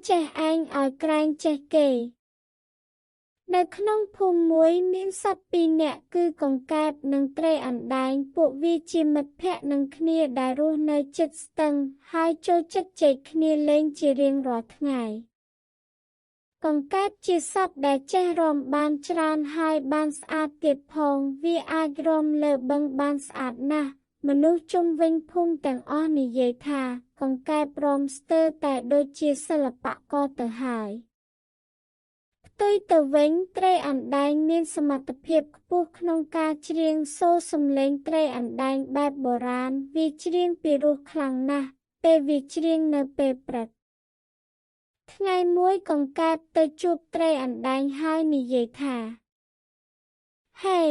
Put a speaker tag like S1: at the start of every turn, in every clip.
S1: ចេះឯងឲ្យក្រែងចេះគេ នៅក្នុងភូមិមួយមានសត្វពីរនាក់គឺកង្កែបនិងត្រីអណ្ដែងពួកវាជាមិត្តភក្តិនឹងគ្នាដែលរស់នៅជិតស្ទឹងហើយចូលចិត្តជែកគ្នាលេងជារៀងរាល់ថ្ងៃកង្កែបជាសត្វដែលចេះរាំបានច្រើនហើយបានស្អាតទៀតផងវាអាចរាំលើបឹងបានស្អាតណាស់មនុស្សជុំវិញភូមិទាំងអស់និយាយថាកង្កែបរាំស្ទើរតែដូចជាសិល្បករទៅហើយផ្ទុយទៅវិញត្រីអណ្ដែងមានសមត្ថភាពខ្ពស់ក្នុងការច្រៀងសូរសំឡេងត្រីអណ្ដែងបែបបុរាណវាច្រៀងពីរោះខ្លាំងណាស់ពេលវាច្រៀងនៅពេលព្រឹកថ្ងៃមួយកង្កែបទៅជួបត្រីអណ្ដែងហើយនិយាយថាហេ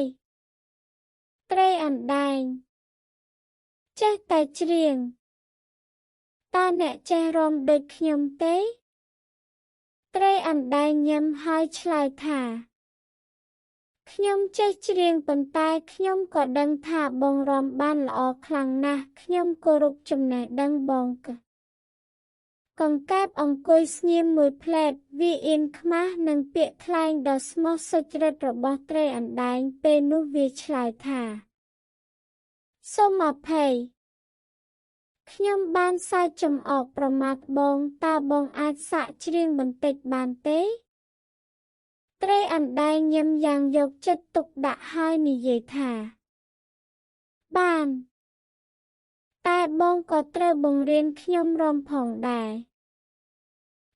S1: ត្រីអណ្ដែងចេះតែច្រៀងតើអ្នកចេះរាំដូចខ្ញុំទេត្រីអណ្ដែងញ៉ាំហើយឆ្លើយថាខ្ញុំចេះច្រៀងប៉ុន្តែខ្ញុំក៏ដឹងថាបងរាំបានល្អខ្លាំងណាស់ខ្ញុំគោរពចំណេះដឹងបងកង្កែបអង្គុយស្ងៀមមួយភ្លែតវាអៀនខ្មាស់នឹងពាក្យថ្លែងដ៏ស្មោះសុចរិតរបស់ត្រីអណ្ដែងពេលនោះវាឆ្លើយថាសូមអភ័យខ្ញុំបានសើចចំអកប្រមាថបងតើបងអាចសាកច្រៀងបន្តិចបានទេត្រីអណ្ដែងញឹមយ៉ាងយកចិត្តទុកដាក់ហើយនិយាយថាបានតែបងក៏ត្រូវបង្រៀនខ្ញុំរាំផងដែរ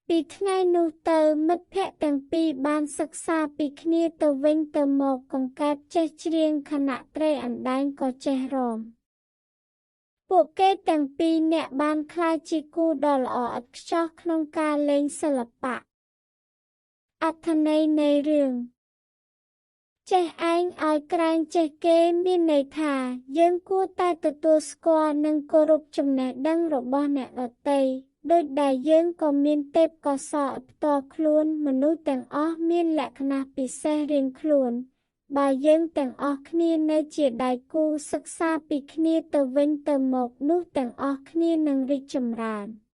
S1: ពីថ្ងៃនោះទៅមិត្តភក្តិទាំងពីរបានសិក្សាពីគ្នាទៅវិញទៅមកកង្កែបចេះច្រៀងខណៈត្រីអណ្ដែងក៏ចេះរាំពួកគេទាំងពីរនាក់បានក្លាយជាគូដ៏ល្អឥតខ្ចោះក្នុងការលេងសិល្បៈអត្ថន័យនៃរឿងចេះឯងឲ្យក្រែងចេះគេមានន័យថាយើងគួរតែទទួលស្គាល់និងគោរពចំណេះដឹងរបស់អ្នកដទៃដូចដែលយើងក៏មានទេពកោសល្យផ្ទាល់ខ្លួនមនុស្សទាំងអស់មានលក្ខណៈពិសេសរៀងខ្លួនបើយើងទាំងអស់គ្នានៅជាដៃគូសិក្សាពីគ្នាទៅវិញទៅមកនោះទាំងអស់គ្នានឹងរីកចម្រើន។